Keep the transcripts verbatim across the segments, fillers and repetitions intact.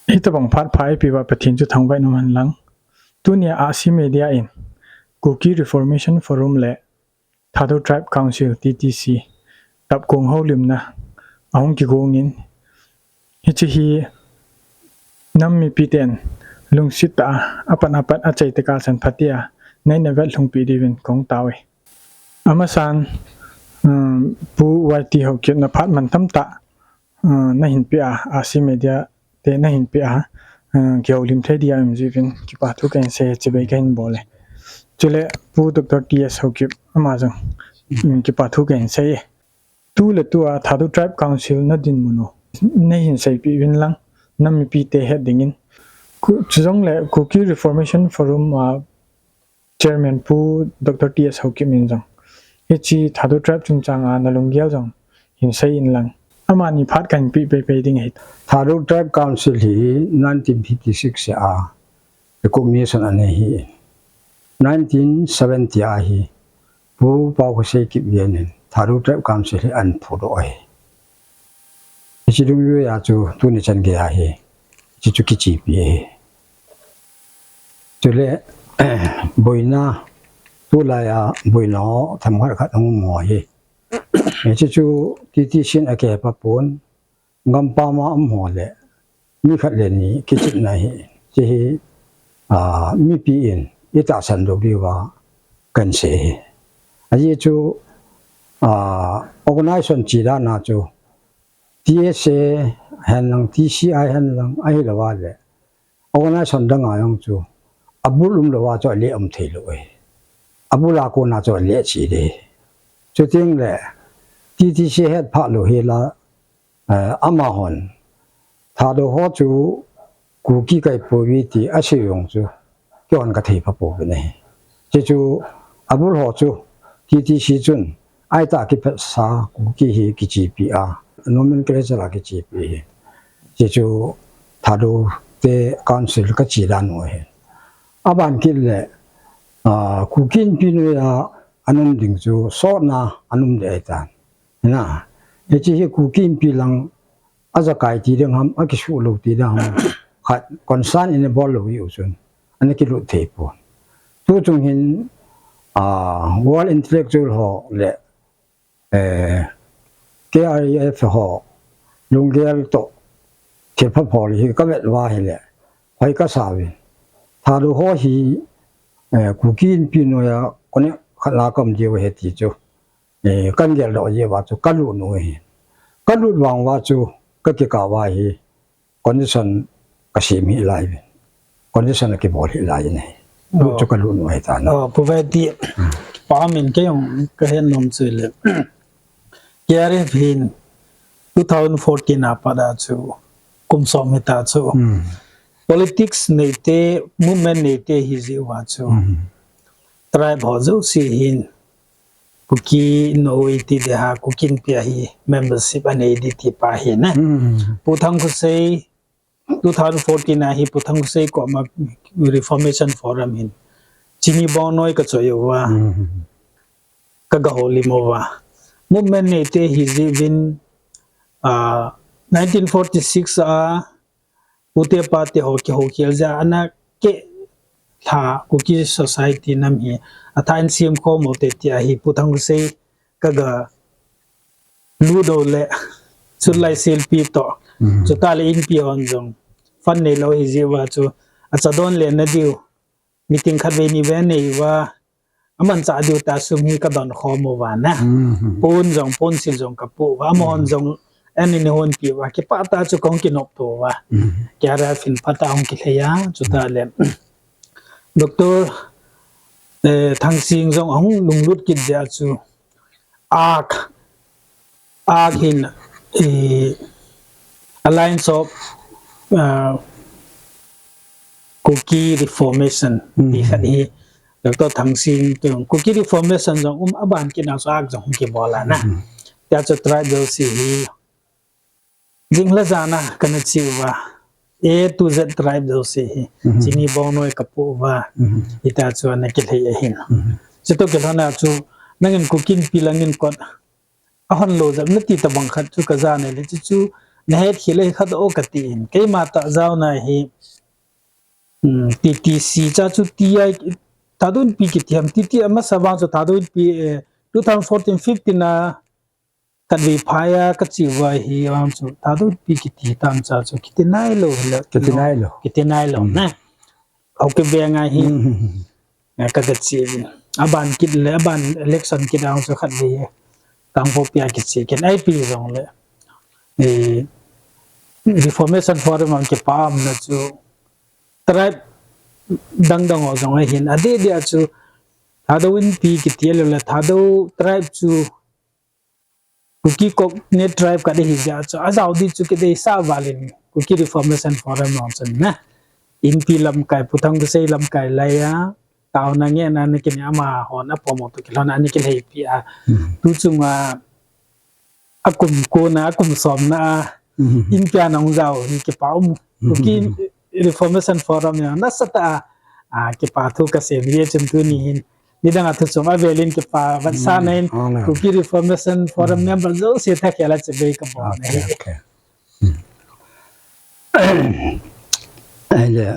Hitobang phat pha eipeh uva Pathen chu thangvah in umhen lang. Tunia Ahsi Media in Kuki Reformation Forum le Thadou Tribe Council, T T C, tapkong houlimna ahung kigong in, hiche hi nam mipiten lungset tah a, apat apat a chai tah a san phatea neina vetlhung peh diuvin kahung tao e. Amasan, um, Pu Y T Haokip, na phat mantam tah, uh, nahin peh a, Ahsi Media te nahin peh a, uh, kihoulim thei dia um jeh uvin kipa thu kahin sei, chibai kahin bol e. Chule Pu Doctor T S Haokip, ama jong, um, kipa thu kahin sei e. Tu le tua Thadou Tribe Council nadinmun u nahin seipeh uvin lang, nam mipite het dingin. Ku-, chujongle Kuki Reformation Forum a Chairman Pu Doctor T S Haokip in jong hiche Thadou Tribe chungchang a nalunggel jong hin sei in lang. Amani phat kahin peh pei pei ding ahi. Thadou Tribe Council hi nineteen fifty-six a recognition anei ahi. Nineteen seventy a hi Pu Paokhoseikip in Thadou Tribe Council hi ahin phudoh ahi. Hiche dungjuia chu tuni chan geiya hi hiche chu kichepi ahi. Chule, boina, tulai a boina ho themkhat khat hung um ho hi, hiche chu T T C in akihepha pon, gampam a um ho le mi khat le ni kichepna hi, hiche hi, ah, mipi in itahsan lou diuva kahin sei ahi. Ajeh chu, ah, organization che dan a chu T S A hen lang, T C I hen lang, ahilouva le organization dang a jong chu abul umlouva chu aleh um thei lou ahi. Abul a kona chu aleh che ding. Chuteng le T T C hetphah lou hi la, eh, amahon Thadou ho chu Kuki kahipoi ti asei jong chu keihon kathei pha pouvin ahi. Hiche chu abul ho chu T T C chun aitah kipatsa Kuki hi kichepi a, nomenclature a kichepi ahi. Hiche chu Thadou te Council kache dan u ahi. Aban kit le, ah, Kuki Inpi noiya ana um ding chu sotna ana um ding ahitan. Na, hiche hi Kuki Inpi lang ajakai ti ding ham, akisuh lou ti ding ham, khat concern in abol lou u chun ana kilut thei pon. Tu chung hin, ah, World Intellectual ho le, eh, K R E F ho lunggel toh thilpha bol hi kavet uva ahile hoi kasa uvin. Thadou ho hi, eh, Kuki Inpi noiya connect khat la kaum diu ahi ti chu, eh, kahin geldoh jeh uva chu kalut u ahi. Kalut vang uva chu kakikah uva hi condition kasem hih lai uvin. Condition akibol hih lai in ahi. Lut chu kalut u ahitan. Oh, Pu Vaiti, kipa umin, kei jong kahet nom chu le, K R F hin two thousand fourteen a pat a chu kum som hita chu. Politics neite, movement neite hijeh uva chu tribe ho jouse hin Kuki noi ti ding ham, Kuki Inpi a hi membership anei ding ti pa hi na. Pu Thangkhosei, two thousand fourteen a hi Pu Thangkhosei koma Reformation Forum hin Chini Bongnoi kachoi uva, kaga houlim uva. Movement neite hijeh uvin, ah, nineteen forty-six a pute pate ho kihoukhel jeh a ana kilha Kuki society nam hi athah in semkhom u hite tia hi Pu Thangkhosei kaga lut u le, chulai selpi toh, chutah le Inpi hon jong fund neilou hijeh uva chu acha don lena diu meeting khatvei nivei anei uva, amanchah diu tah sum hi kadon khom uva na. Pon jong, ponsil jong kapoh uva, amahon jong an in hon pi uva, kipah tah chu kahung kinopto uva. K R F in phatah a hung kilhei a, chutah le Doctor, eh, Thangsing jong ahung lunglut kit jeh a chu, ARC, ARC hin, eh, Alliance of, ah, Kuki Reformation ti khat hi, Doctor Thangsing tu Kuki Reformation jong um, aban kit na chu ARC jong hung kibol a na. Tia chu tribe jouse hi jinglha jan a kana che uva, A to Z tribe jouse hi Chini Bongnoi kapoh uva, hitia chu ana kilhei ahin. Chutoh kilhon a chu nangin Kuki Inpi langin kot ahon lou jep nati tabang khat chu kajan e le, chuchu nahet khel le khat o kati in. Keima tah jaona hi, um, T T C cha chu T I, Thadou Inpi kiti ham, T T amasa vang chu Thadou Inpi, eh, two thousand fourteen fifteen a khatvei phai a kache uva hi vang chu Thadou Inpi kiti tam cha chu kiti nailou hile. Kiti nailou. Kiti nailou na. Au ke be ngai hi. Eh, ka, kache. Aban kit le, aban election kit ang chu khatvei. Kangpokpi a kiche kit. Ipi jongle, eh, Reformation Forum ang kipah na chu tribe dang dang ho jong ahin. Adeh deh a chu Thadou Inpi kiti lou le Thadou tribe chu Kuki Koknat tribe kati hi jeh a chu, ajao ding chu kidei sah val in Kuki Reformation Forum jong chun na. Inpi lamkai, Pu Thangkasei lamkai lai a, taona ngehna ana kinei, amahon apoimo toh kilhon a ana kilheipi a. Hmm. Tu chunga, akum kona, akum somna a, Hmm. Inpi a nahung jao hi kipah um. Kuki Hmm. Reformation Forum jong nasatah a, a, kipah thu kasei e chun tuni hin. Nidang a thu chom avel in kipah vetsahna in, Hmm. Kuki Reformation Forum Hmm. member jouse thakhel a chibai kabol e. Okay, okay. Hmm. Ahile,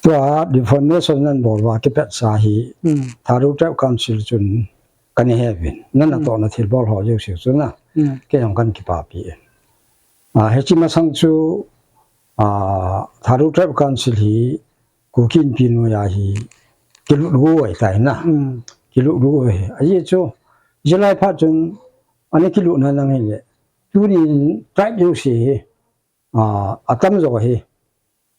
tua Reformation nan bol uva kipatsa hi, Hmm. Thadou Tribe Council chun kana he uvin. Nana Hmm. tohna thilbol ho jouse chu na. Hmm. Kei jong kana kipapi e. A, hiche masang chu, a, Thadou Tribe Council hi Kuki Inpi noiya hi kilut got ahitai na. Hmm. Kilut got ahi. Ajeh chu, hilai phat chun, ana kilutna nang hile. Tunin tribe jouse hi, a, atamjo hi,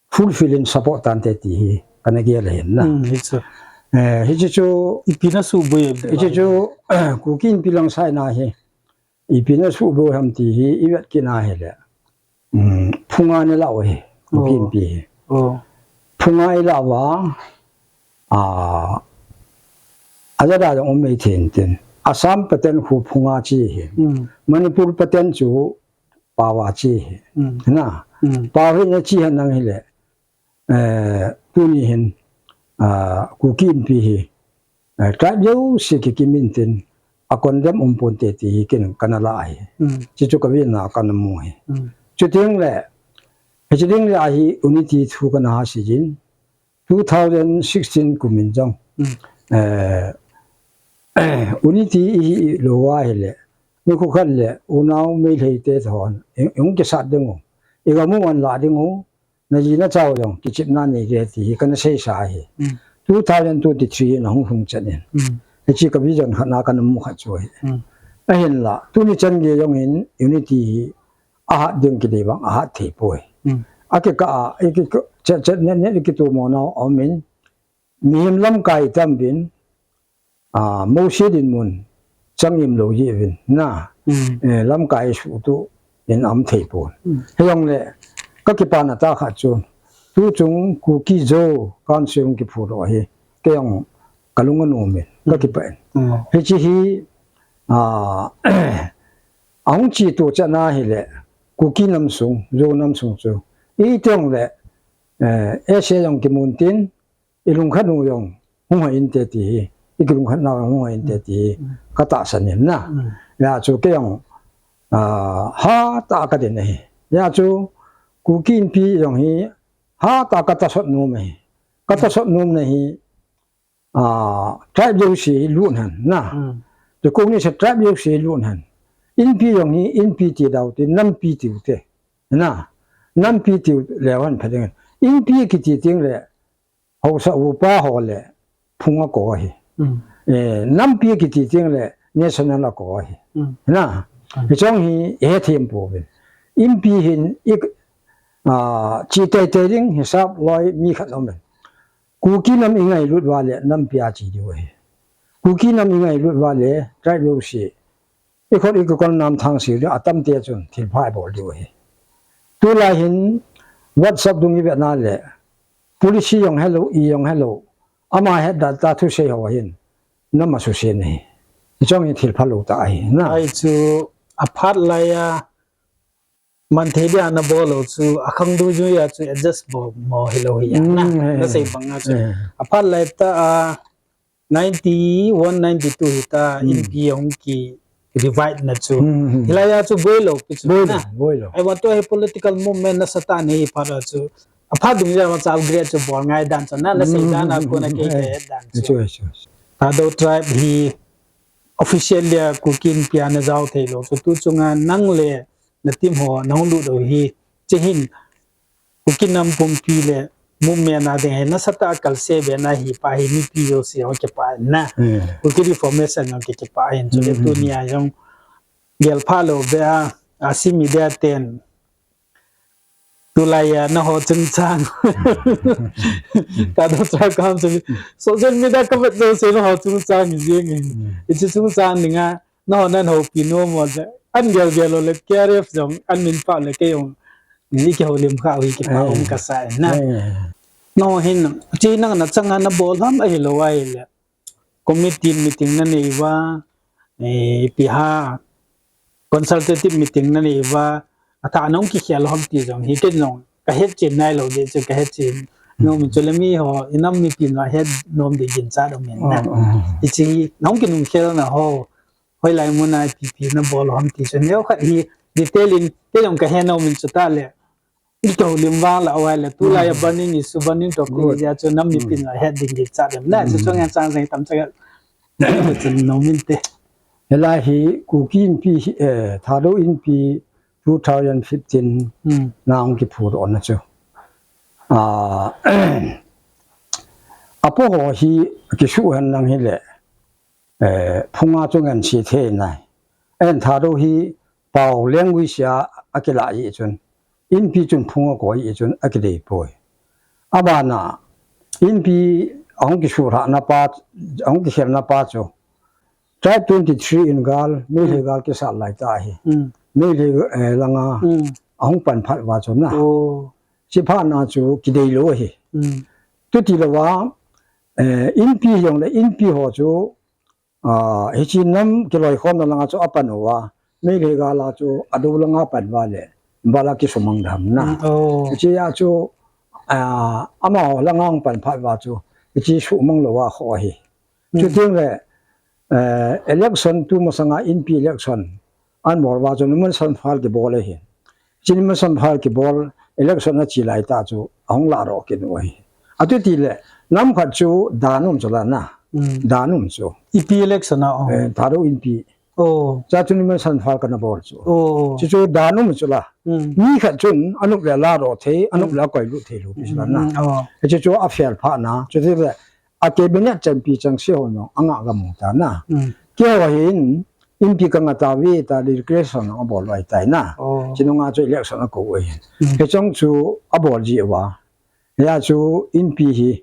fulfill in support tante ti hi, kana gel ahin na. Hmm, hichu. Eh, hiche chu, Ipi na suboi em? Hiche chu, Kuki Inpi lang side na hi, Ipi na suboi ham ti hi, i vet kit na hile. Um, phunga ana la u hi, Kuki Oh. Inpi hi. Oh. Phunga i la uva, a, ajat a jong um mai thei intin. Assam pattern khu phunga che hi. Hmm. Manipur pattern chu pao a che hi. Hmm. Na. Hmm. Pao hi na che hen nang hile. Eh, tuni hin, ah, Kuki Inpi hi, eh, tribe jouse kikim intin, a condemn um ponte ti hi ken kana la ahi. Hmm. Hichu ka vena kana mu ahi. Hmm. Chuteng le, hiche ding le ahi unity thu kana ha seijin, two thousand sixteen kum in jong, Hmm. eh, unity i hi lou ahile, nikho khat le, unau Meitei te hon, i, i hung kisat ding u, i gam u ana la ding u, na ji na cha u jong, kichepna nei ding ti hi kana seisa ahi. Hmm. Two thousand twenty-three na hung hung chan in. Hmm. Hiche ka vision khat na kana mu khat chu ahi. Hmm. Ahinla, tuni chan gei jong in unity hi ahat ding kidei vang, ahat thei poi. Hmm. Akikah a, ikikah, chet chet net net kitomo nau aum in, mihem lamkai tam uvin, a, Mose dinmun chang im lou jeh uvin, na, Hmm. eh, lamkai suhtuh in aum thei pon. Hmm. Hijongle, ka kipana tah khat chu, tu chung Kuki Zo Council hung kiphut u ahi, kei jong ka lung anom in, ka Hmm. kipah in. Hmm. Hiche hi, a, ahung cheto chan ahile, Kuki nam sung, Zo nam sung chu, iti jongle, eh, S A jong kimun tin, i lungkhat u jong hung hoi inte ti hi, i kilungkhat nau jong hung hoi inte ti hi, Hmm. ka tahsan in na. Hmm. Hijeh chun kei jong, ah, hatah a ka din ahi. Hijeh chun Kuki Inpi jong hi hatah a ka tahsan nom ahi. Ka Hmm. tahsan nom na hi, ah, tribe jouse lut hen na. Hmm. Ti kong ni sa tribe jouse lut hen. Inpi jong hi Inpi ti dau te, Nampi tiu te. Na. Nampi tiu leu hen pha ding. Inpi kiti teng le, Haosa upa ho le phung a ko ahi. Hmm. Eh, Nampi kiti teng le national a ko ahi. Hmm. Na, Hmm. hiche jong hi hethem pouvin. Inpi hin i, ah, che teitei ding hisap loi mi khat aum in. Kuki nam i ngailut uva le Nampi a che diu ahi. Kuki nam i ngailut uva le tribe jouse i khut i kikol nam thang seh ding, atamte chun thilpha i bol diu ahi. Tulai hin WhatsApp dung i vet na le, policy jong helou, i jong helou, ama het dan tah thusei ho hin, nam asusen ahi. Hiche jong hi thilpha lou tah ahi, na. Hichu aphat lai a, man thei dia na bol u chu, akhang dungjuia chu adjust bol mo hilou hi a, na. Hmm, he, na he. Sei bang a chu. He. Aphat lai tah a, ninety-one, ninety-two hita, Hmm. Inpi hung ki, divide na chu. Hmm, hmm, hmm. Hilai a chu boi lou pi chu Boi na. lou, boi lou. Ahivang tua hi political movement nasatah nei hi phat a chu. Aphat ding jeh a chu upgrade chu bol ngai dan chu na, nasei dan a Hmm, kon a hmm, kei hmm. kahet dan chu. Chu, chu. Thadou tribe hi officially a Kuki Inpi a najao thei lou chu. Tu chunga nang le na team ho nahung lut u hi. Hiche hin Kuki nam pumpi le movement a ding hi nasatah a kalse be na hi pa hi mipi jouse ho kipah na. Hmm. Kuki reformation ho ki, kipah hin chu le Hmm. tuni a jong gel pha lou be a, a si media ten. Tulai a naho chungchang. Thadou Tribe Council. Social media ka vet jouse naho chungchang hi jeng in. Hmm. Hiche chungchang ding a, naho nan houpi nom mo je. An gel gel lou le K R F jong, an min pha le kei jong. Ni kihoulim kha u hi kipah um Eh. kasa na. Eh. Naho hin, hiche nang na chang a nabol ham ahilou ahile. Committee meeting nanei uva, eh, ipi ham, consultative meeting nanei uva, athah a nahung kikhel ham ti jong hi ken jong kahet chen nailou jeh chun kahet chen nom in chu le mi ho, inam mipi jong ahet nom ding ginchat um in na. Oh, oh. Hiche hi nahung kinung khel na ho, hoilai mun a ipi ipi nabol ham ti chu neokhat hi detail in kei jong kahe nom in chu tah le. Ito lim vang la awai le, tulai a Mm. burning issue, burning topic Good. jeh a chu nam mipin Mm. la het ding ginchat dem na, chu Mm. chunga chang jeng tam chang a, chu nom inte. Hilai hi Kuki Inpi hi, eh, Thadou Inpi two thousand fifteen Mm. na hung kiphut on na chu. Ah, apo ho hi kisuh hen lang hile, eh, phunga chu ngen si thei nai. En Thadou hi Pao language a akilah jeh chun, Inpi chun phung akoi jeh chun akidei poi. Abana, Inpi ahung kisuhlhahna pa, ahung kikhelna pa chu, Tribe twenty-three in gal, Meitei Mm. gal kisat lai tah hi. Mm. Meitei, eh, langa Mm. ahung pan phat uva chu na. Oh. Chuphat na chu kidei lou ahi. Mm. Chuti louva, eh, Inpi jong le Inpi ho chu, Ah, hiche nam kiloikhomna langa chu apan uva, Meitei gal a chu adou langa pan uva le, bal a kisumang dam na. Mm, oh. Hiche a chu, ah, amaho langa hung pan phat uva chu, hiche sumang louva kho ahi. Mm. Chuteng le, eh, election tu masanga Inpi election, an bol uva chu Numan Sanphal kibol ahi. Hiche Numan Sanphal kibol election a che lai tah chu ahung lah ro kit u ahi. Atuti le nam khat chu dan um chu la na. Mm. Dan um chu. Ipi election a, oh. Eh, Thadou Inpi. Oh. Cha chu Numan Sanphal kana bol chu. Oh. Chu chu dan um chu la. Mm. Mi khat chun anop le la ro thei, anop Mm. le akoi lut thei lou pi chu la na. Mm, oh. Chu chu afel phat na. Chuti le a cabinet chanpi chengse ho jong anga gam u ta na. Mm. Keiho hin, Inpi kanga tave ta, declaration abol u ahitai na. Oh. Chunga chu election akou u ahin. Mm. Hicheng chu abol ji uva. Hia chu Inpi hi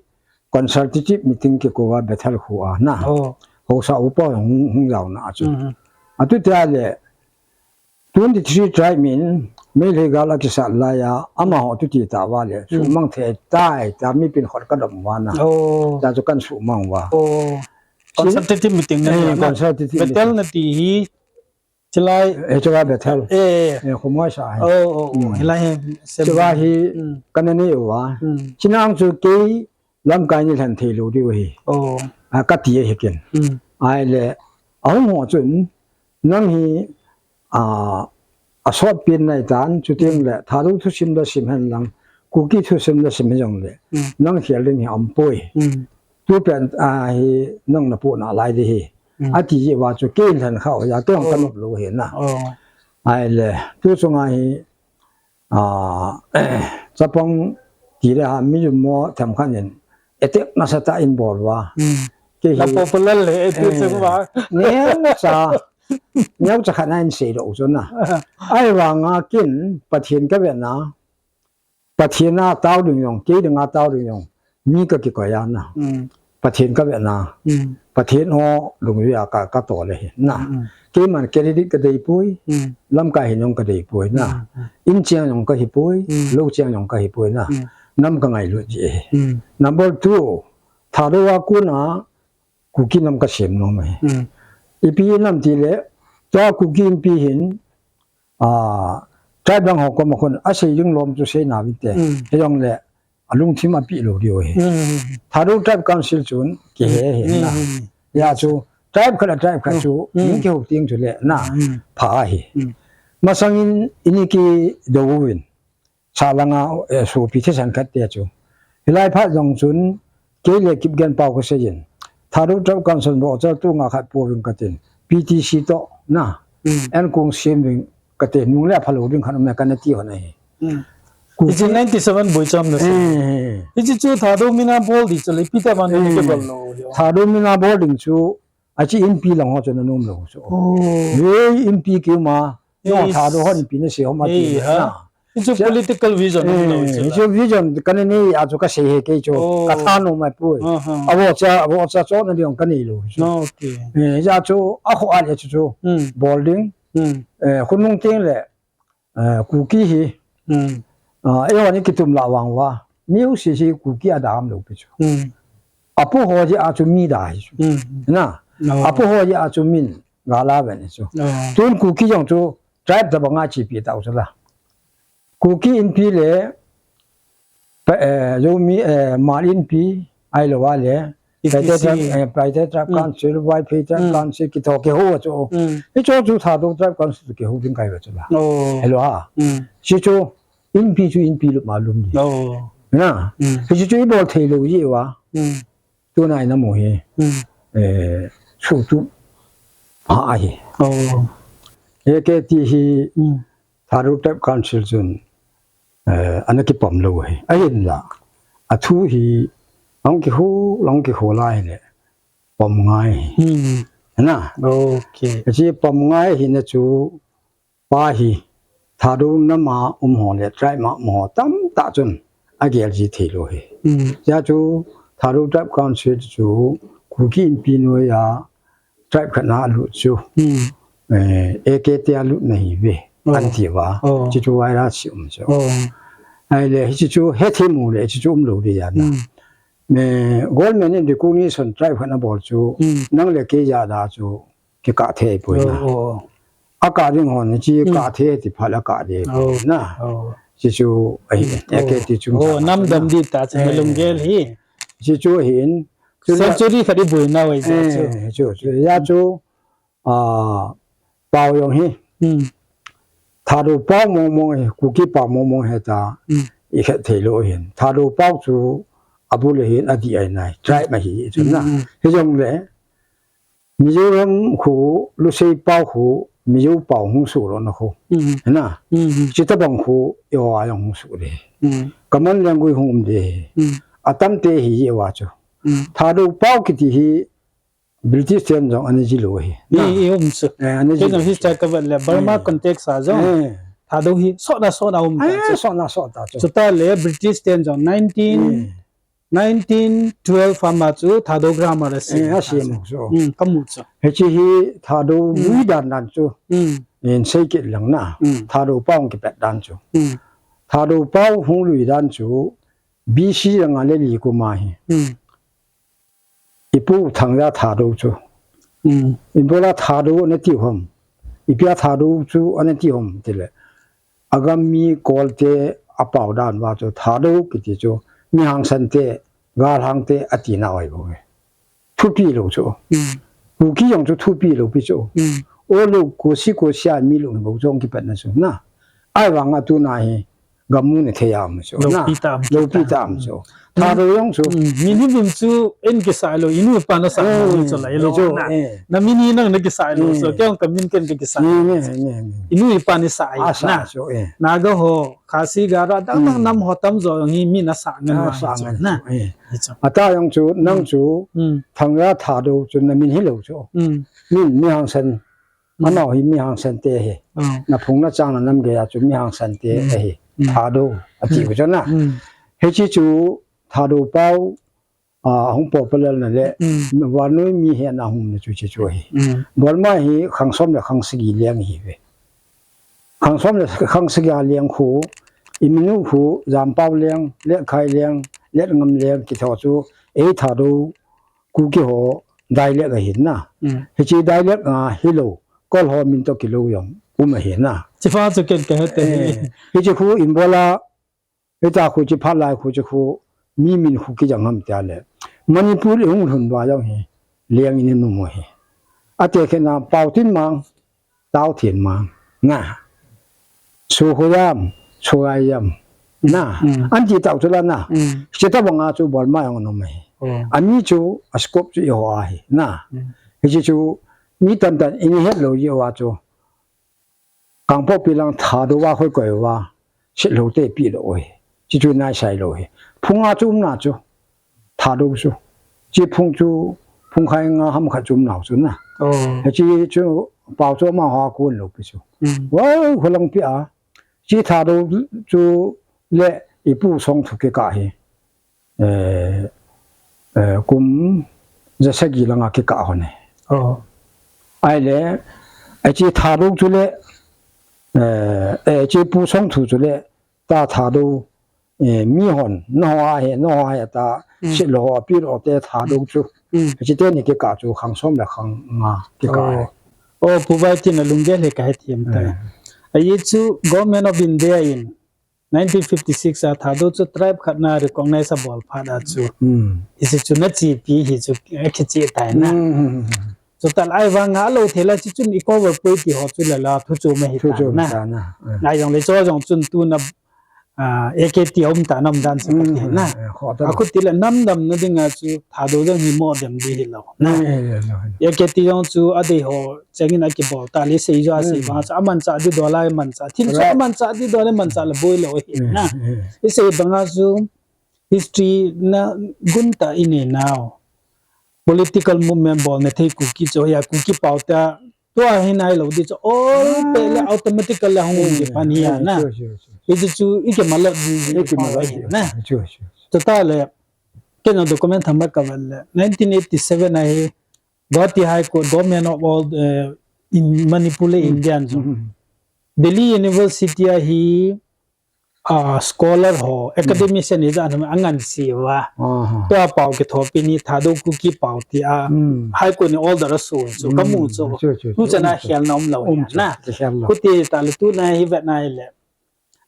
consultative meeting kikou a Bethel khu a na. Oh. Haosa upa hung, hung jaona chu. Mm. Atuti le, Twenty-three tribe min, Meitei gal akisat lai a, amaho tuti tah uva le, Hmm. sumang thei tai, tia mipin khut kadom uva na. Oh. Tia chu kan sumang uva. Oh. Consultative meeting na Eh, na. Consultative Bethel meeting. Na ti hi, chulai. Eh, chulai Bethel. Eh, eh. Eh, khomoi sa hi. Oh, oh, oh. Hmm. Hilai hi, sem. Chulai hi, Hmm. kana nei uva. Hmm. Chunang chu kei, lamkai nei lhen thei lou diu ahi. Oh. A, kati ahi ken. Hmm. Ahile, ahung ho chun, nang hi, a, asot pen nai tan, chuteng le, Thadou thusim la sim hen lang, Kuki thusim la sim hen jong le, Hmm. nang khel ding hi aum poi. Hmm. Tu pen, a, hi, nang na pu na lai di hi. Hmm. Ati ji uva chu, kei lhen kha u ya, kei hung Oh. kanop lou hi na. Oh. Ahile, tu chunga hi, A, chapang ti le ha, mi jum mo themkhat in, attack nasatah in bol uva. Hmm. Kei hi, la popular le, attack eh, chang uva. Neocha, neocha khat na in sei lou chu na. Ahivanga ken, Pathen ka ve na, Pathen a tao ding jong, kei dinga tao ding jong, mi ka kikoi a na. Hmm. Pathen ka ve na. Hmm. Pathen o lungvia ka, ka tol ahi na. Hmm. Keiman credit ka dei poi, Hmm. lamkai hi jong ka dei poi na. Hmm. Hmm. In cheng jong ka hi poi, Hmm. lou cheng jong ka hi poi na. Hmm. Nam ka ngailut ji ahi. Hmm. Number two, Thadou a kona Kuki nam ka sem nom ahi. Hmm. Ipi nam ti le, tua Kuki Inpi hin, a, tribe dang ho koma khun, asei ding lom chu sei na vin te. Hmm. Hijong le, alungthim api lou diu ahi. Hmm. Thadou Tribe Council chun, kihe Hmm. ahi na. Hmm. Hia chu, tribe khat le tribe khat chu, hmm, min kihou teng chu le, na, hmm, pha ahi. Hmm. Masangin, ini kidou uvin. Sa langa, eh, sopi thisan khat te chu. Hilai phat jong chun, kei le Kipgen Pau kaseiyin. Thadou Tribe Council bou chal tu nga khat pouving katin. P T C toh, na. Hmm. An kong sem ving katin. Nung le aphalou ding khat um e kana ti hon ahi. Hmm. Kuki. Hiche ninety-seven boi cham na se. Eh. Hiche chu Thadou mina bol di chu le, ipi tia vang na, eh, kibol lou. Thadou mina bol ding chu, achi Inpi lang ho chu na nom lou chu. Oh. Ve Inpi kiu ma, no, eh, Thadou hon Inpi na se ho ma ti, eh, na. Hichu political vision, eh, um lou chu la. Hichu vision kana nei a chu kasei e kei chu. Oh. Katha nom mai poi. Aha. Avohcha, avohcha chu na ding kanei lou chu. Okay. Eh, hijeh chu, akhoh a le chu chu. Hmm. Bol ding. Hmm. Eh, khonung teng le, eh, Kuki hi, hmm, ah, eiho ni kitum la vang uva, music hi Kuki a dam lou pi chu. Hmm. Apo ho jeh a chu mi da hi chu. Hmm. Na, no, apo ho jeh a chu min ga la ven hi chu. No. Tun Kuki jong chu tribe tabang a chepi tau chu la. Kuki Inpi le, Pa-, eh, Zomi, eh, Hmar Inpi, ahilou a le, P T C. Paite Tribe, eh, Paite Tribe, mm, Council, Vaiphei Tribe, mm, Council, kiti ho kihou a chu. Mm. Hiche chu Thadou Tribe Council kihou ding kahi a chu la. Oh. Hello ha. Mm. Hiche chu Inpi chu Inpi lum a lum di. Oh. Na. Mm. Hiche chu ibol thei lou jeh uva. Mm. Tuna ina mu hi. Mm. Eh, suhtup ha ahi. Oh. A K T hi, mm, Thadou Tribe Council chun, eh, ana kipom lou hi. Ahinla, athu hi, ahung kihou, ahung kihou lai le, pom ngai hi. Hmm. Na? Okay. Hiche pom ngai hina chu, pa hi, Thadou nam a um ho le, tribe a um ho, tamtah chun, agel ji thei lou hi. Hmm. Hijeh chu, Thadou Tribe Council chu, Kuki Inpi noiya, tribe khat na lut chu. Hmm. Eh, A K T a lut na hi ve. Oh. An ti uva. Oh. Hiche chu virus hi um chu. Oh. Ahile, hiche chu hethem u le, hiche chu um lou di ya na. Hmm. Me, government in recognition tribe khat na bol chu. Hmm. Nang le kei jat a chu kikah thei poi na. Oh, oh. Akah ding hon, hiche, hmm, kah thei ti phat la kah ding, oh, na. Oh. Hiche chu, ahi, hmm, A K T chung, oh, sa nam na. Dam di ta chu, eh, lunggel hi. Hiche chu ahin. Century khat i buina uve, eh, chu. Chu, chu. Hijeh chu, ah, pao jong hi. Hmm. Thadou pao mong mong hi, Kuki pao mong mong hi ta. Hmm. I khet thei lou hin. Thadou pao chu abul hin adih ahi nai. Tribe ma hi chu na. Hmm, hmm. Hijongle, Mizoram khu, Lusei pao khu, Mizo pao hung soh lou na khu. Hmm. Hi na. Hmm, hmm. Chuti bang khu, eiho a jong hung soh de. Hmm. Common language hung um de. Hmm. Atam te hi jeh uva chu. Hmm. Thadou pao kiti hi, British ten jong ana ji lou hi. Ni, na. I um chu. Eh, ana ji lou. Kei jong history ka vet le Burma, eh, context a jong. Eh. Thadou hi sot na sot na um ta, eh, chu. Sot na sot ta chu. Chuta le British ten jong nineteen, eh, nineteen twelve a ma chu Thadou grammar a sem. Eh, a sem chu. Hmm, ka mu chu. Hiche hi Thadou, hmm, lui dan dan chu. Hmm. In sei kit lang na. Hmm. Thadou pao kipet dan chu. Hmm. Thadou pao hung lui dan chu B C janga le li kum a hi. Hmm. Ipu Thangja Thadou chu. Hmm. Ibola Thadou ana ti ham. Ipi a Thadou chu ana ti ham tile. Agam mi Kolte apao dan uva chu Thadou kiti chu mi hangsan te, galhang te ati nau ahi bou ve. Thupi lou chu. Hmm. Kuki jong chu thupi lou pi chu. Hmm. O lou, Kosi Kosia mi lou bou jong kipat na chu na. Ahivang a tuna hi, gam mu na thei a um chu. Loupi tam chu. Loupi tam chu. Thadou jong chu. Hmm, mi ni vim chu in kisah lou, inu ipa na sah lou chu la, eh, lou chu, na. Eh. Na mi ni nang na kisah lou chu, eh, kei jong ka min ken ka kisah lou chu. Eh, eh, eh, eh. Inu ipa ni sah a, a sah na. Chu, eh. Naga ho, Khasi Garo, dang dang, hmm, nam ho tamjo jong hi mi na sah ngen, ah, ma sah chu, ngen na. Eh. Hi chu. Ata jong chu, nang, hmm, chu, hmm, Thangja Thadou chu na min hi lou chu. Hmm. Min, mi hangsan. Hmm. Anao hi mi hangsan te hi. Hmm. Na phung na chang na nam gei a chu mi hangsan te, hmm, ahi. Hmm. Thadou, ati, hmm, u chu na. Hmm. Hiche chu Thadou pao, ah, hung popular na le, hmm, vannoi mi hetna hung na chu hiche chu ahi. Hmm. Burma hi khang som le khang sagi leng hi ve. Khang som le khang sagi a leng khu, i min u khu, Jampao leng, Letkhai leng, Letngam leng, kiti ho chu, ei Thadou, Kuki ho dialect ahin na. Mm. Hiche dialect a hilou, Kol ho min toh kilou jong um ahin na. Hiche pha chu ken ka he te. Eh, hiche khu ibola, hiche khu hiche phat lai khu hiche khu mi min khu kijang ham tia le. Manipur i hung lhun uva jong hi, leng in i um u hi. Ate khen na Paotinmang, Taothenmang. Na. Sukhoyam, Sugayam. Na. Hmm. Anti tao chu la na. Hmm. Chita banga chu Burma jong nom e. Oh. Ami chu a scope chu eiho ahi. Na. Hmm. Hiche chu mi tamtah in ihet lou jeh uva chu. Kangpokpi lang Thadou a khoi koi uva, setlou te pi lou hi. Chi chu nai sai lou hi. Phung a chu umna chu. Thadou chu. Chi phung chu, phung khai nga ham khat chu umnau chu na. Oh. Hiche chu, Pao chu amaho a kon lou pi chu. Mm. Wow, kholang pi a. Chi Thadou chu le ipu Songthu kikah hi. Eh, eh, kum jasagi langa kikah hon e. Oh. Ahile, eh, chi Thadou chu le, eh, eh, chi Pu Songthu chu le, ta Thadou, eh, mi hon, naho a he, naho a he ta, mm, setlou ho, pi lou te Thadou chu. Mm. Chi teni kikah chu khang som le khang nga kikah e. Oh. Oh, Pu Vaitin a lunggel hi kahe them tai. Eh. Ahi chu Government of India in nineteen fifty-six a Thadou chu tribe khat na recognize abol phat a chu. Hmm. Hiche chu nachepi hi chu akiche tai na. Hmm. Chuti lai vang ngalou thei la chu chun i cover poi ti ho chu la la thu chu ma hi ta na. Thu chu ma ta na. Eh. Ngai jong le chu jong chun tu na, ah, A K T um ta nam dan sa ka ti na. Hmm. Eh, ho ta. Akhuti la nam dam na dinga chu Thadou jong hi mo dem di hi lou. Na. Eh, eh, eh, eh. A K T jong chu adei ho chengin akibol ta le sei jo a sei, hmm, banga chu amanchah di dol a manchah. Thil chu, right, amanchah di dol a manchah la boi lou hi, hmm, na. Hmm. I sei banga chu history na gun tah i nei nau. Political movement bol na thei Kuki chu hi a Kuki pao ta tua hi nai lou di chu all, ah, pe le automatically hung, hmm, di pan hi a, hmm, na. Sure, sure, sure. I chu chu i kimalot di, i kimalot di, na. Sure, sure, sure. Chuti le, kei na document thama ka vet le. Nineteen eighty-seven a hi Guwahati High Court, Government of all, eh, in Manipur le, hmm, Indian jong. Hmm. Delhi University a hi, ah, scholar ho, hmm, academician hi jan angan si va. Aha. Tua pao kithopi ni Thadou Kuki pao ti a. Hmm. High Court in order aso chu, hmm, ka mu chu. Chu, chu, chu. Tu chan a, um, khel na um lou, um, ya, chu, na. Khel lou. Khuti ta le tu na hi vet na le.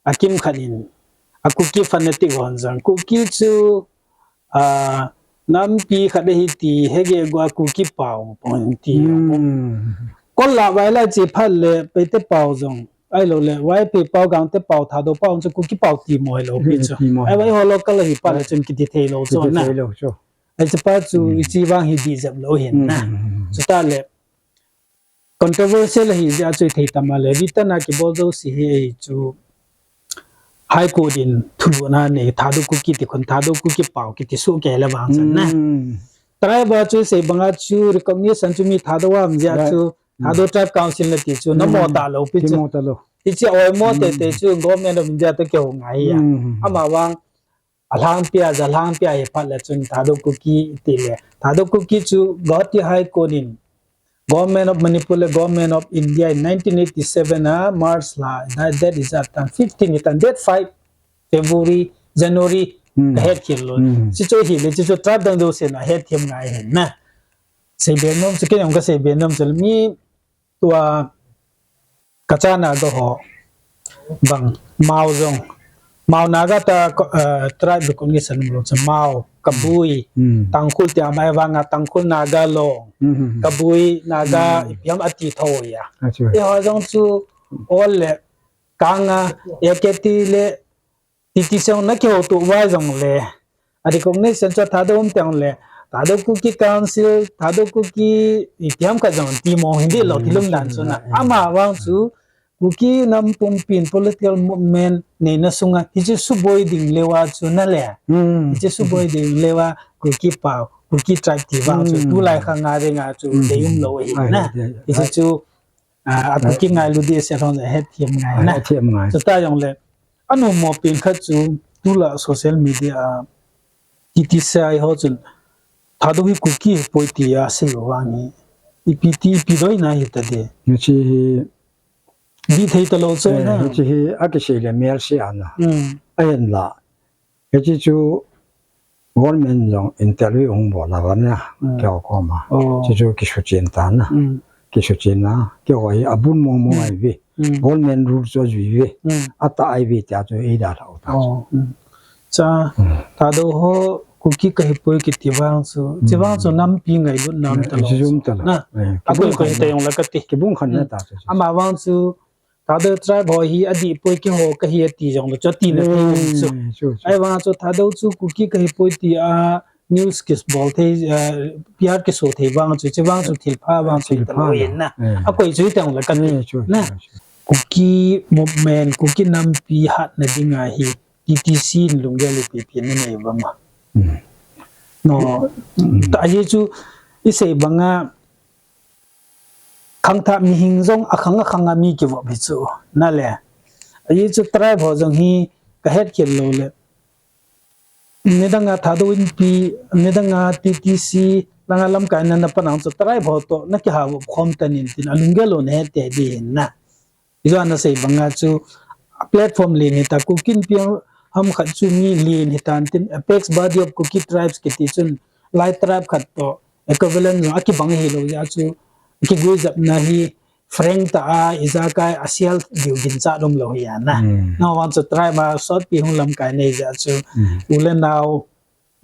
Akim khat in, a Kuki fanatic hon jong, Kuki chu, ah, nampi khat ahi ti, hege go a Kuki pao pon ti. Hmm. Kol la vai la chi phat le, Paite pao jong, ahilou le, Vaiphei pao, Gangte pao, Thadou pao chu Kuki pao ti mo hilou pi chu. Ti mo. Ahivang eiho local ahi phat le chun kiti thei lou chu na. Kiti thei lou chu. Ahi chu pa chu, hmm, hiche vang hi di jep lou hin na. Hmm. Chuti le, controversial ahi jeh a chu i thei tam a le, written a kibol jouse hi ahi chu High Court in thulhuhna nei, Thadou Kuki ti khun, Thadou Kuki pao kiti soh kei le vang chan na. Hmm. Tribe a chu i sei banga chu recognition chu mi Thadou a um jeh a chu, right, Thadou Tribe Council na ti chu, hmm, na mo ta lou pi chu. Kimo ta lou. Hiche a oimo, hmm, teitei chu Government of India toh kihou ngai a. Hmm. Ama vang, alhangpi a, jalhangpi a hi phat le chun Thadou Kuki ti le. Thadou Kuki chu Guwahati High Court in Government of Manipur le Government of India in nineteen eighty-seven a March la, that, that is at time fifteen, it and date five February, January, hmm, ka het khel lou. Hmm. Chi chu hi le, chi chu tribe dang jouse na het them ngai hin na. Seibe nom chu, kei jong ka seibe nom chu mi tua Kacha Naga ho bang, Mao jong, Mao Naga ta, eh, tribe recognition lo chu Mao, Kabui, hmm, Tangkhul ti a mai vanga Tangkhul Naga lo, hmm, Kabui Naga, hmm, ipi ham ati tho ya. Achu. Eiho jong chu ol le kanga, A K T le T T C jong na kihouto uva jong le, a recognition chu Thadou um teng le, Thadou Kuki Council, Thadou Kuki ipi ham khat jong ti mo hin di lou, hmm, thil um dan chu na. Hmm. Ama vang chu Kuki nam pumpin political movement neina sunga hiche suboi ding leuva chu na le. Hmm. Hiche suboi ding leuva Kuki pao, Kuki tribe ti vang chu, hmm, tulai khang a dinga chu, hmm, dei um lou ahi na. Ai, ai, ai. Hiche chu A, a Kuki ngailu di se lhon a hethem ngai na. Hethem ngai. Chuti jong le, anu mo pen khat chu, tulai social media a, T T C I ho chun, Thadou hi Kuki poi ti a sei vang hi. Ipi ti, ipi doi na hi ta de. Hiche hi. Di thei ta lou chu, eh, na. Hiche hi, a kisei le mel se ana. Hmm. Ahin la. Hiche chu government jong interview hung bol a vang a, mm, keiho koma. Oh. Hiche chu kisuchen tan a. Mm. Kisuchen a, keiho hi abun mong mong, mm, ahi ve. Mm. Government rule chu ajui ve. Mm. Atah ahi ve tia chu eidalhau ta chu. Oh. Mm. Cha, mm, Thadou ho, Kuki kahi poi kiti vang chu, chi vang chu nampi ngailut nam ta lo chu. Na, a koi koi ta jong la kati. Kibung khan na ta chu. Ama vang chu, Thadou tribe ho hi adih poi keiho kahi ati jong lo chu ati na thei chu. Ahivang chu Thadou chu Kuki kahi poi ti a news kibol thei, P R kiso thei vang chu, chi vang chu thilpha vang chu ta lo in na. A koi chu ta jong la kati. Na. Kuki movement, Kuki nampi hatna dinga hi T T C in lunggel ipi ipi na nei vang a. No. Ajeh chu isei banga khangthah mihing jong akhang akhang a mi kivop hi chu. Na le. Ajeh chu tribe ho jong hi kahet khel lou le. Nidang a Thadou Inpi, nidang a T T C, langa lamkai na na panang chu tribe ho to na kiha vop khom ta nin tin alunggel lou na het te di hin na. Ijo ana sei banga chu a platform len hita Kuki Inpi ham khat chu mi len hitan tin Apex Body of Kuki Tribes kiti chun lai tribe khat to equivalent jong akibang hilou jeh a chu kiguijepna hi frank ta a ijakai a sial diu ginchat um lou hi ana. Navang chu tribe a sotpi hung lamkai nei jeh a chu u le nao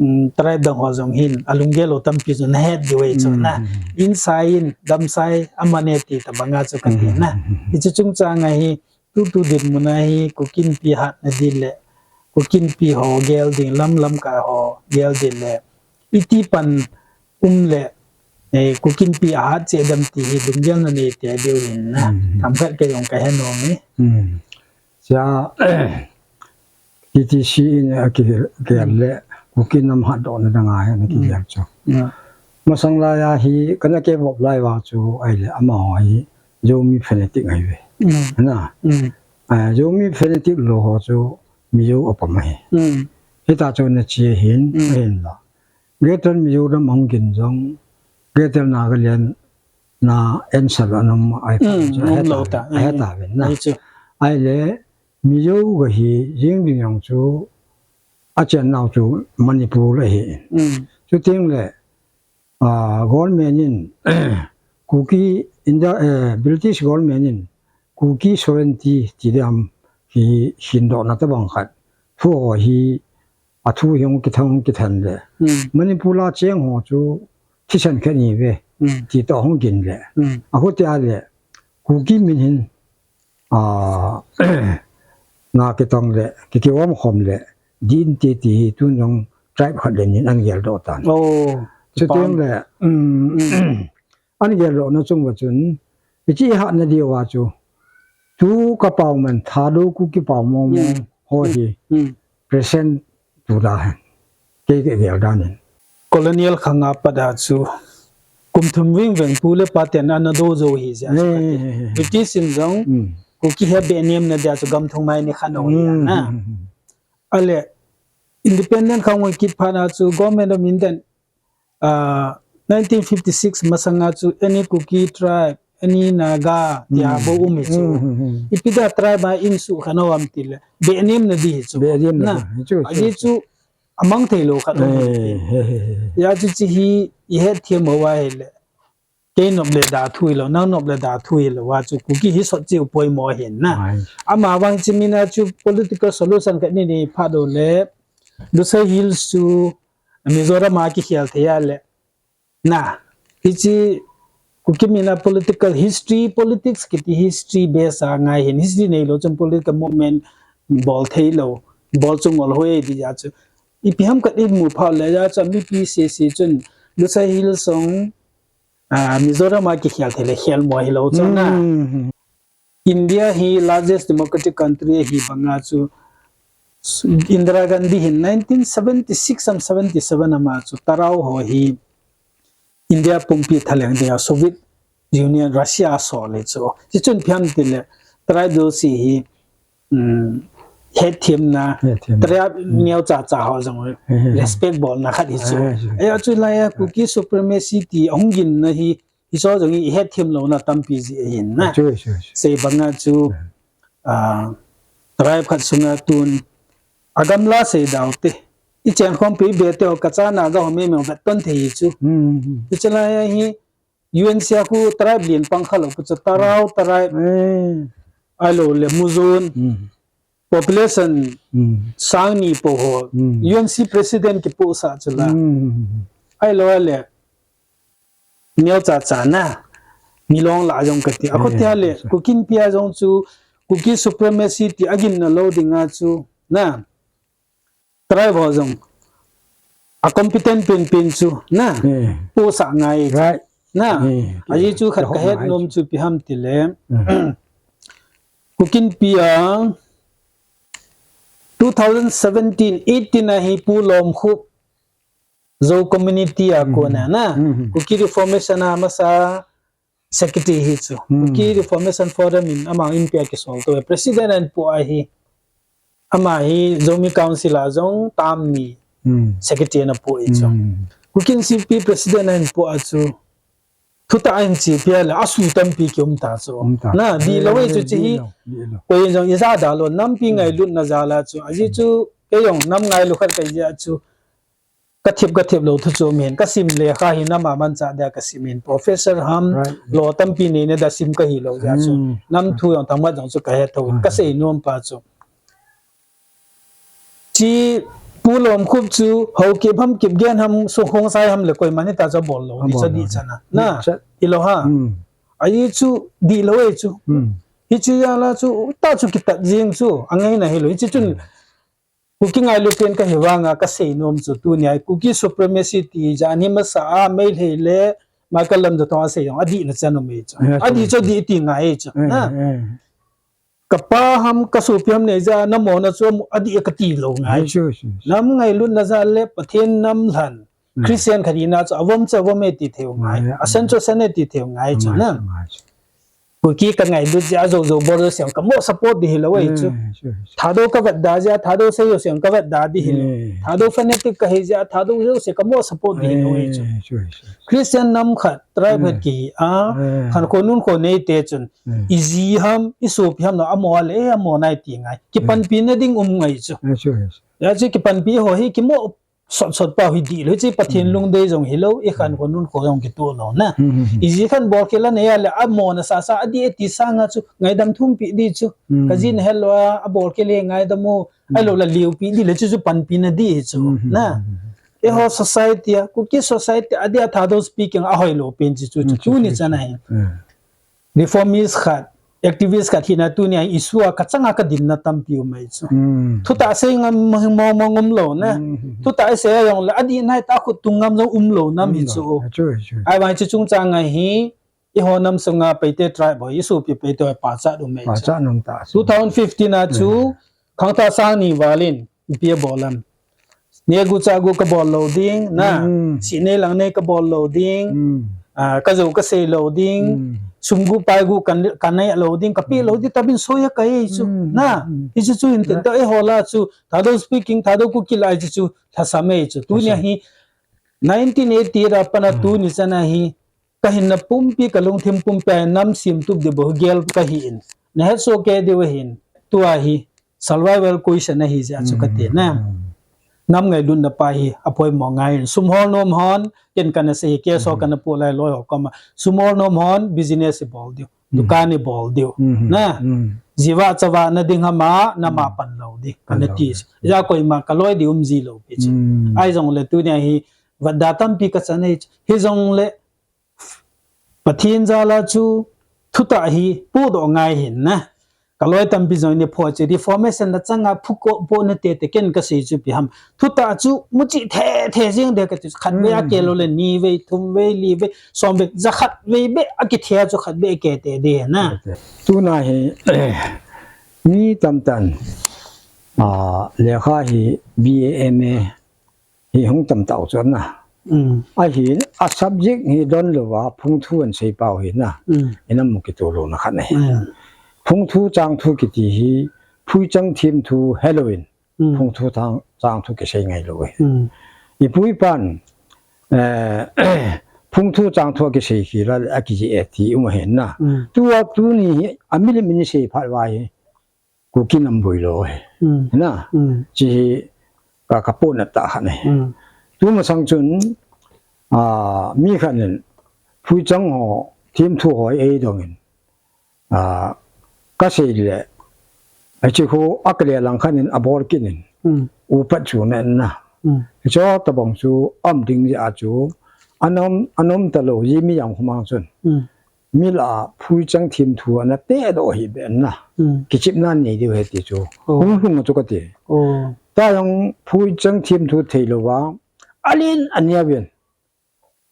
um, tribe dang ho jong hin, alunggel lou tampi chu na het diu ahi chu na. Inside in, damsai, amane ti ta banga chu kati na. Hichu chungchang a hi, tutu dinmun a hi, Kuki Inpi hatna din le, Kuki Inpi ho gel ding, lam lamkai ho gel din le, iti pan um le, eh, Kuki Inpi ahat che dam ti hi, lunggel na nei te diu hin na. Themkhat kei jong kahe nom e. Sia, T T C in a kigel le, Kuki nam hatdohna dang a hin a kigel chu. Masang lai a hi, kana kivop lai vang chu, ahile, amaho hi, Zomi fanatic ahi ve. Na, a, Zomi fanatic lou ho chu, Mizo apom ahi. Hita chu na chi hin, ahin la. Greater Mizoram ahung gin jong, Greater Nagaland na answer anom ahi chu, ahe ta ve na. Ahile, Mizo kahi jing ding jong chu, achennau chu Manipur ahi. Chuteng le, ah, government in, Kuki, India, eh, British government in, Kuki sovereignty ti ding ham hi, hindohna tabang khat. Thu ho hi, athu hi hung kithan, hung kithan le. Manipur a cheng ho chu, thisan khat ahi ve. Ti toh hung gin le. Ahuti a le, Kuki min hin, a, na kitong le, ki, kivom khom le, din ti ti hi tun jong tribe khat le nin an geldoh tan. Chuteng le, um, an geldohna chung uva chun, hiche hatna diu a chu, tu ka pau man, Thadou Kuki pau mong mong ho hi, present tu da hen. Kei kagel dan in. Colonial khang a pat a chu, kum thum ving veng pu le pa ten ana do jou hi jeh a chu kati. British in jong, Kuki he benem na dia chu gam thung mai ni khan o hi na. Ale, independent khang hung kit phat a chu, Government of India, ah, nineteen fifty-six masang a chu, any Kuki tribe, any Naga, tia bou um hi chu. Ipi dia tribe a in suh khan o am ti le, benem na di hi chu. Na, ajeh chu, amang thei lou khat um hi. Hijeh chu chi hi, i het them mo uva hile. Kei nop le da thu hilou, nang nop le da thu hilou, uva chu Kuki hi sot chiu poimo hin na. Ama vang chi mina chu political solution khat ni ni phat u le, Lushai Hills chu Mizoram a kikhel thei a le. Na, hichi Kuki mina political history, politics kiti history base a ngai hin, history neilou chun political movement bol thei lou, bol chu ngol hoi di ja chu. Ipi ham khat i mu phat le ja chu, mipi sese chun, Lushai Hills sung, ah, Mizoram a kikhel thei le khel mo hilou chun na. India hi largest democratic country ahi banga chu Indira Gandhi hin nineteen seventy-six am seventy-seven ama chu Tarao ho hi India pumpi thalheng dinga Soviet Union Russia a sol hi chu. Hichun phiam tile tribe jouse hi, um, hetthemna, tribe neo cha cha ho jong respect bolna khat hi chu. Ahi chu lai a Kuki supremacy ti ahung ginna hi Hicho jong hi i hetthem louna tampi jeh ahin na. Sei banga chu, ah, tribe khat sunga tun, agamla sei dau te. I chenkhompi bete ho kachana ga home meng vet ton thei chu. Hichelai a hi U N C a khu tribe lien pang khalou pu chu Tarao tribe. Ahilou le Muzon. population sang ni po ho U N C president kipohsah chu la. Ahilou le neocha cha na nilong la jong kati. Akhuti a le Kuki Inpi a jong chu Kuki supremacy ti aginna lou dinga chu na tribe ho jong a competent penpen chu na posah ngai chu. Na ahi chu khat kahet nom chu ipi ham tile Kuki Inpi a two thousand seventeen eighteen a hi Pu Lawmkhup Zo community a kona na Kuki Reformation a masa secretary hi chu Kuki Reformation Forum in ama Inpi a kisol to president ahin pu ahi. Ama hi Zomi Council a jong tam ni secretary ana pu hi chu. Kuki Inpi president ahin pu a chu thutah ahin chepi a le asui tampi kium ta chu. Na dihlou hi chu chi hi. Koi jong ija dalou nampi ngailutna jal a chu. Aji chu kei jong nam ngailu khat kahi jeh a chu kathip kathip lou thu chu min kasim lekha hi nam a manchah dia kasim in professor ham lo tampi neina dia sim kahi lou jeh a chu nam thu jong thangmat jong chu kahe thou kasei nom pa chu. Chi Pu Lawmkhup chu Haokip ham Kipgen ham Khongsai ham le koiman hita chu bol lou di chu dih chan a na hilou ha. Ahi chu dihlou hi chu. Hichi jal a chu ta chu kitat jing chu angaina hilou hichi chun Kuki ngailu pen kahi vanga kasei nom chu tunia Kuki supremacy ti jan hi masa a Meitei le Michael Lamjathong asei jong adihna chan um hi chu. Adih chu dih ti ngai hi chu na. Kapa ham kasopi ham nei jeh a namona chu adih kati lou ngai chu. Nam ngailutna jal le Pathen nam lhan Christian khat hina chu avom chu avom e ti thei u ngai. Asan chu asan e ti thei u ngai chu na. Kuki kangailut jeh a jou jou bol jou seng kamo support di hilou hi chu. Thadou kavet da jeh a Thadou sei jou seng kavet da di hilou. Thadou fanatic kahi jeh a Thadou jouse kamo support di hilou hi chu. Christian nam khat tribe khat kihi a khankho nunkho neite chun iji ham isopi ham na amo le amo nai ti ngai. Kipanpina ding um ngai chu. Hijeh chu kipanpi ho hi kimo sotsot pau hi dihlou hichi Pathen lungdei jong hilou ikhankho nunkho jong kitoh lou na. Iji khan bolkhel anei a le amona sasa adih ati sanga chu ngaidam thumpi di chu. Kaji nahet lou a abolkhel hi ngaidam u ahilou le liupi di le chu chu panpina di hi chu na. Eiho society a Kuki society a dia Thadou speaking ahoilou pen chi chu chu tuni chan ahi. Reformist khat activist khat hina tunia issue a kachanga kadinna tampi um ahi chu. Thutah sei ngam mong mong umlou na. Thutah isei a jong le adihna hita khut tung ngam jong umlou nam hi chu. Ahivang chu chungchang ahi eiho nam sunga Paite tribe ho isopi Paite ho pachat um ahi chu. Two thousand fifteen a chu khangthah sang ni val in ipi abol am. Negu chagu kabol lou ding na. Sinei langnei kabol lou ding. Kajou kasei lou ding. Sum gu pai gu kanei lou ding kapeh lou ding tabin soia kahi chu na. Hichu chu hin tente eiho lah chu Thadou speaking Thadou Kuki lah hichu chu lhasam ahi chu. Tunia hi nineteen eighty-eight a pat a tuni chan ahi kahinna pumpi kalungthim pumpi a nam semtup di bou gel kahi in. Nahet soh kei diu ahin tua hi survival question ahi jeh a chu kati na. Nam ngailutna pa hi apoimo ngai in sum hol nom hon ken kana sei hi case ho kana pu lai loi ho koma sum hol nom hon business ibol diu dukan ibol diu na. Jiva chava na ding hama nama pan lou di kana ti. Hijeh a koima kaloi di um ji lou pi chu. Ahi jong le tunia hi vatda tampi kachan ahi chu. Hijong le Pathen jal a chu thutah hi podoh ngai hin na. Kaloi tampi jong ni pho chu reformation na changa phuko po na tete ken kasei chu ipi ham. Thutah chu muchi the the jing de kati chu khatvei a kelou le nivei thumvei livei somvei jakhatvei beh akithea chu khatvei akete di na. Tuna hi mi tamtah in lekha hi B A M A hi hung tamtau chu na. Ahin a subject hi donlouva phungthu ahin seipau hi na. Ina mu kitoh louna khat ahi. Phungthu changthu kiti hi phuichang themthu helouvin phungthu changthu kisei ngailou ahi. Ipu ipan phungthu changthu akisei khel a akijih e ti um ahin na. Tua tuni hi amilim in isei phat uva hi Kuki nam boilou ahi. Na. Chi hi ka, kapona tah khat ahi. Tumasang chun mi khat in phuichang ho themthu ho eidongin kasei le Hiche khu akile lang khat in abol kit in. Hmm. Upat chu na na. Hmm. Hiche tabang chu aum ding jeh a chu. Anom, anom talou, ji mi jang khu mang chun. Hmm. Mi lah a phuichang themthu ana tedoh hih beh na. Hmm. Kichepna nei diu ahi ti chu. Oh. Hung lhung chu kati. Oh. Tah jong phuichang themthu theilou va. Alen ania ven.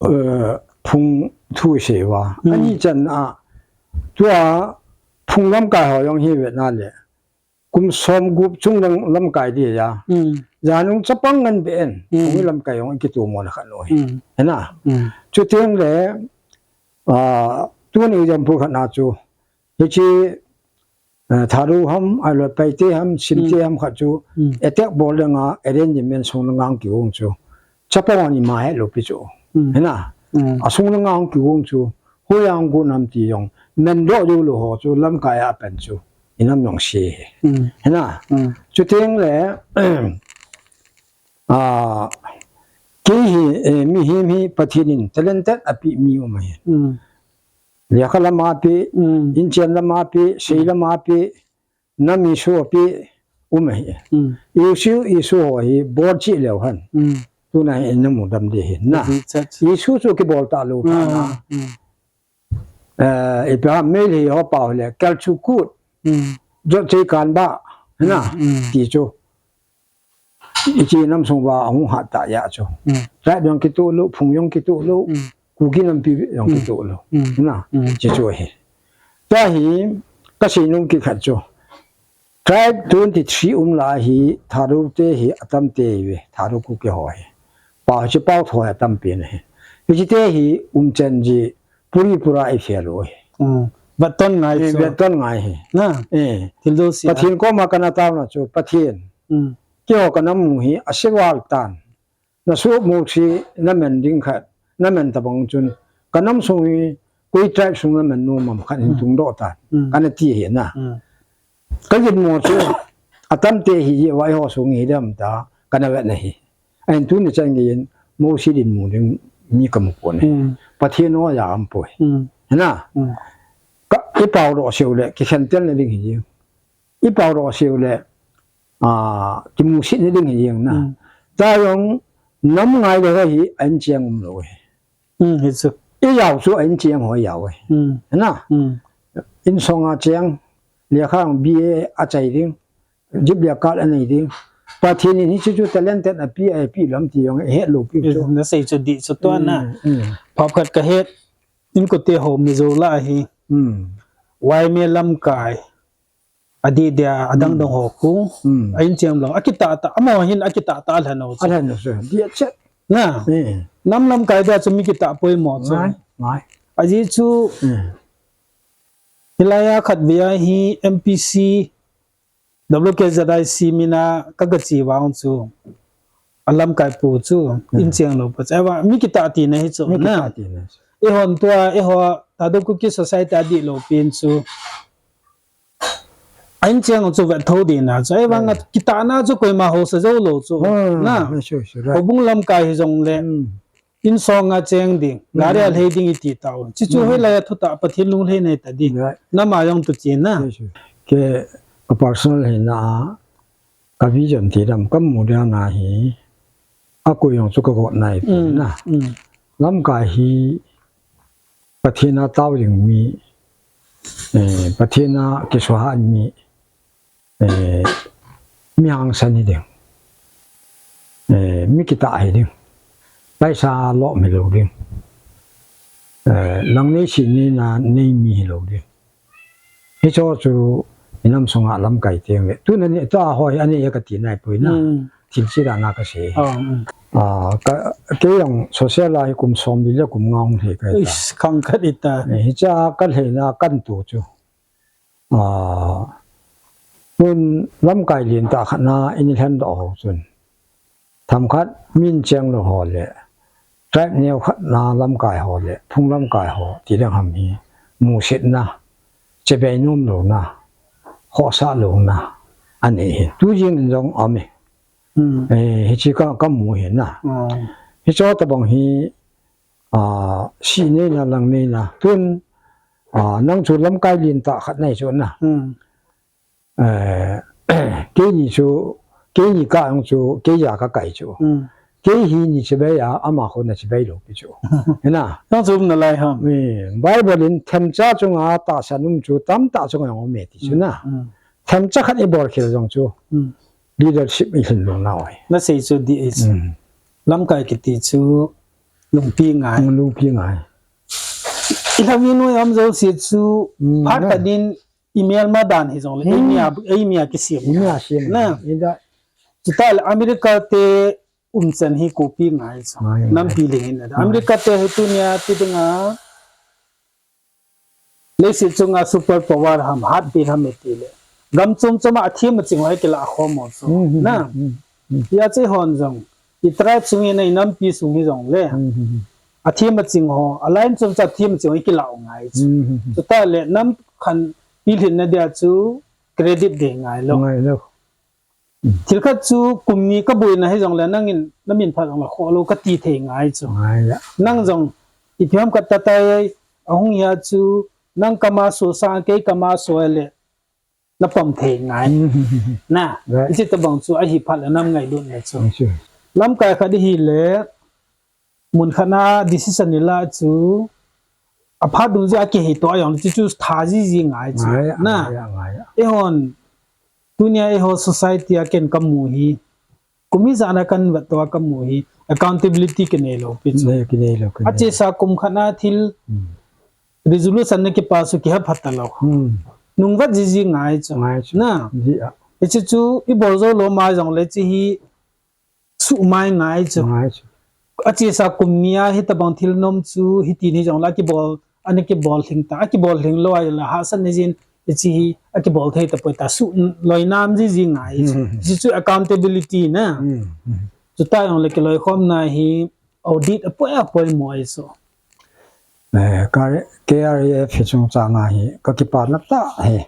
Eh, phung thu isei uva. Hmm. Ani chan a, tua phung lamkai ho jong hi ve na le. Kum som gup chung lang lamkai di ja. Hmm. Janung chapang ngen be en. Hmm. Phung lamkai jong kitomo na khat lou hi. Hmm. Hena. Hmm. Chuteng le, ah, tuni example khat na chu. Hiche, eh, Thadou ham, ahilou Paite ham, Simte Hmm. ham khat chu, Hmm. attack bol le nga, arrangement sung le nga hung kigong chu. Chapang ani ma helou pi chu. Hmm. Hena? Hmm. Asung le nga hung kigong chu. Hoiya hung gon ham ti jong. Nandoh jou lou ho chu, lamkai a pen chu. Inam jong se. Hmm. Hena? Hmm. Chuteng le, ah, kei hi, eh, mihem hi Pathen in talented apeh mi um ahi. Hmm. Lekha lam a pe, Mm. inchen lam a pe, sei lam a pe, nam issue a pe, um ahi. Mm. Issue, issue ho hi bol cheh leu hen. Mm. Tuna hi namu dam ding ahi na. Mm, chat. Issue chu kibol talou phat na. Mm. Eh, ipi ham Meitei ho pao le, kal chu kut. Mm. Jot chei kan ba, na, Mm. ti chu. Hiche nam sung uva ahung hat ta jeh chu. Mm. Tribe jong kitoh lou, phung jong kitoh lou, Mm. Kuki nampi jong Mm. kitoh lou. Mm. Na, Mm. hiche chu ahi. Tua hi, kasei nom kit khat chu. Tribe twenty three um lai hi, Thadou te hi, atam te hi ve, Thadou Kuki ho hi. Pao hiche pao tho hi atam pen ahi. Hiche te hi, umchan ji, puri pura i fe lou ahi. Mm. Vet ton ngai Eh, chu. vet ton ngai hi. Na. Eh. Thil do si a. Pathen koma kana taona chu, Pathen. Mm. Keiho kanam mu hi, ase val tan. Na suh mu si, na men ding khat, na men tabang chun. Kanam sung hi, koi tribe sung na men nom ham khat hin Mm. tung doh tan. Mm. Kana ti hi na. Mm. Ka gin mo chu, atam te hi, vai ho sung hi dam ta, kana vet na hi. Ahin tuni chan gei in, Mosi dinmun ding mi kamu pon ahi. Mm. Pathen ho a um poi. Mm. Hena? Mm. Ka, i pao doh seh u le, kikhentel na ding hi jeng. I pao doh seh u le, a, kimusit na ding hi jeng na. Mm. Tua jong, nam ngai le ho hi, ahin cheng um lou ahi. Mm, hi chu. I jao chu ahin cheng ho jao ahi. Mm. Hena? Mm. Insung a cheng, lekha B A achai ding. Jeep le car anei ding. Pathen in hiche chu talented ape, ape lam ti jong, ahet lou pi chu. Na sei chu dih chu tua na. Mm, mm. Phat khat ka het, inkote ho Mizo lah a hi. Mm. Waimea lamkai. Adih dia, adang Mm. dang ho khu. Mm. Ahin cheng lou. Akitah tah, amaho hin akitah tah alhen u chu. Alhen u chu. Dih chet. Na. Mm. Nam lamkai dia chu mi kitah poimo chu. Ngai, ngai. Ajeh chu. Mm. Hilai a khat vei a hi M P C W K Z I C mina ka, ka che vang chu. A lamkai pu chu, Hmm. in cheng lou pa chu. Ahivang, mi kitah tina hi chu, Mi na. kitah tina. Eihon tua, eiho, Thadou Kuki Society a dihlou pen chu. A in cheng chu vet tho ding na chu. Ahivang, Hmm. kitahna chu koima hausa jou lou chu. Hmm, Na. Sure, sure, right. Houbung lamkai hi jong le. Hmm. Insung a cheng ding, gari a Hmm. lhei ding iti tau. Chuchu Hmm. hoilai a thutah Pathen lunglhaina ta ding. Right. Nama jong tu chin na. Yes, yes. Kei ka personal hina a, ka vision ti dam ka mu dia na hi, a koi jong chu ka got nai Hmm. na. Hmm. Lamkai hi Pathen a tao ding mi, eh, Pathen a kisuhat mi, eh, mi hangsan hi ding. Eh, mi kitah hi ding. Paisa lom hilou ding. Eh, langnei seinei na nei mi hilou ding. Hicho chu inam sunga lamkai teng le. Tuna ni, tua ho hi anei ka ti nai poi na. Hmm. Thil chida na ka sei. Oh, hmm. Ah, ka, kei jong social a hi kum som li le kum nga hung lhei ka hi ta. Ish, khang khat i ta. Eh, hicha ka lheina kan tu chu. Ah, tun lamkai lentah khat na in lhen doh ho chun. Themkhat min cheng lou ho le, tribe neo khat na lamkai ho le, phung lamkai ho, ti ding ham hi, musetna, chibai nom louna, khohsah louna, anei hi. Tu jing in jong aum e. Hmm. Eh, hichi ka, ka mu hi na. Oh. Hicho tabang hi, ah, seinei na, langnei na. Tun, ah, nang chu lamkai lentah khat nahi chu na. Hmm. Eh, keini chu, keini ka ang chu, kei ja ka kai chu. Hmm. Kei hi ni chibai a, ama ho na chibai lou pi chu. Hina. Nang chu um nalai ham. Eh, Bible in themcha chunga tahsan um chu tamtah chunga jong um e ti chu na. Hmm. Themcha khat i bol khel jong chu. Hmm. Leadership i lhin lou nau ai. Na sei chu di ai chu. Hmm. Lamkai kiti chu lungpi ngai. Hmm, lungpi ngai. I lam i noi am jo si chu, hmm, phat ta din i melma dan hi jong le, hmm, ei mi a, ei mi a kisem. Ei mi a sem. Na. Chuta le America te umchan hi kopi ngai chu. Ngai, ngai. Nampi leng in. Hmm. America te hi tunia ti dinga. Leiset chunga super power ham, hat pi ham e ti le. Gam chom chom a athem aching ho kila khom mo chu. Hmm, hmm, na. Hmm, hmm. Hia che hon jong. I tribe sung in, i nampi sung hi jong le. Hmm, hmm, hmm. Athem aching ho, a line chom cha athem aching ho kila ngai chu. Hmm, hmm, hmm. Chuta le nam khat pi lhin na dia chu credit de ngai lou. Ngai lou. Thil khat chu kum ni ka boina hi jong le nangin na min phat jong le kho lou ka ti thei ngai chu. Ngai la. Nang jong i phiam ka ta tai a hung hia chu nang kama so sa kei kama so le na pom thei ngai. Na, right. Ichi tabang chu ahi phat le nam ngailut na chu. Ngai chu. Lamkai khat hi le mun khat na decision ni la chu, a phat dun ji a kihei to a jong chu chu tha ji ji ngai chu. Ngai a, na. Ngai a, ngai a. Eihon, tunia eiho society a ken ka mu hi, kum ijat na kan vet to a ka mu hi, accountability kinei lou pi chu. Nei, kinei lou, kinei lou. Achesa kum khat na thil, hmm, resolution na kipass u kiha phat ta lou. Hmm. Nung vet ji ji ngai chu. Ngai chu. Na. Ji a. Hichi chu, i bol jou lou ma jong le chi hi, suhmai ngai chu. Ngai chu. Achesa kum ni a hitabang thil nom chu, hiti ni jong la kibol, ana kibol lhing ta, akibol lhing lou a la hahsat ni jin, hichi hi, akibol thei ta poi ta, suh loi nam ji ji ngai chu. Hmm. Hichi chu accountability na. Hmm. Hmm. Chuta jong le kiloikhomna hi audit apoi apoi mo ai chu. Eh, K R, K R A F hi chungchang a hi, ka kipana tah hi.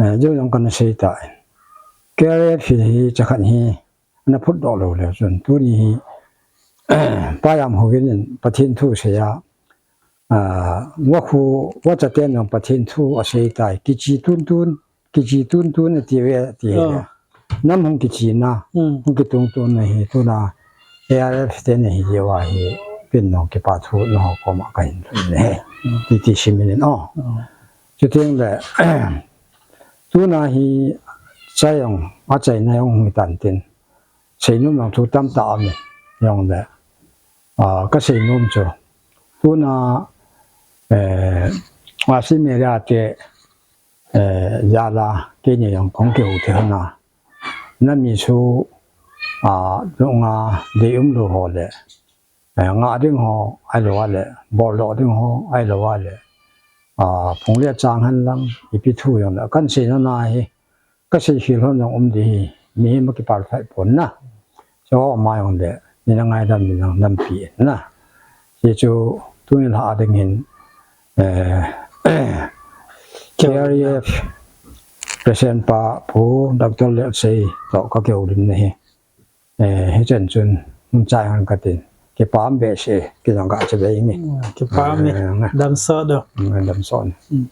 Eh, jou jong kana sei ta. K R A F hi, hi chakhat hi, ana phutdoh lou le chun. Tuni hi, Pa Yamhouvin in Pathen thu asei a, ah, vakhu, vachaten jong Pathen thu asei tai. Kichi tun tun, kichi tun tun ati ve, ati ve. Ah. Nam hung kichina, hmm, hung kitungtun na hi, tuna A R F te na hi jeh uva hi, pen nong kipa thu na ho koma kahin lhun le. Hmm. Titi simin in, oh. Oh. Chuteng le, tuna hi, chai jong, achaina jong hung tan tin. Seinom jong thu tamtah um e, jong le. Ah, ka seinom chu. Tuna, eh, Asi Meria te, eh, jal a, keini jong kong kihou thei hon a. Nami chu, ah, nunga dei um lou ho le. Eh, ngah ding ho, ahilou le, boldoh ding ho, ahilou le. Ah, phung le chang hen lang, ipi thu jong le. Kan seina na hi, ka seikhel hon jong um di hi, mihem akipal thei pon na. Chu ama jong le, nina ngaidam, nina nampi na. Hichu, tuni lha ding hin, eh, K R A F President pa Pu Doctor Lelsei toh ka kihoulim na hi. Eh, hichan chun, hun chai hon katin. Kipah behseh, kei jong ka chibai nge. Hmm, kipah me. Eh, nga. Damsot o. Hmm, damsot. Hmm.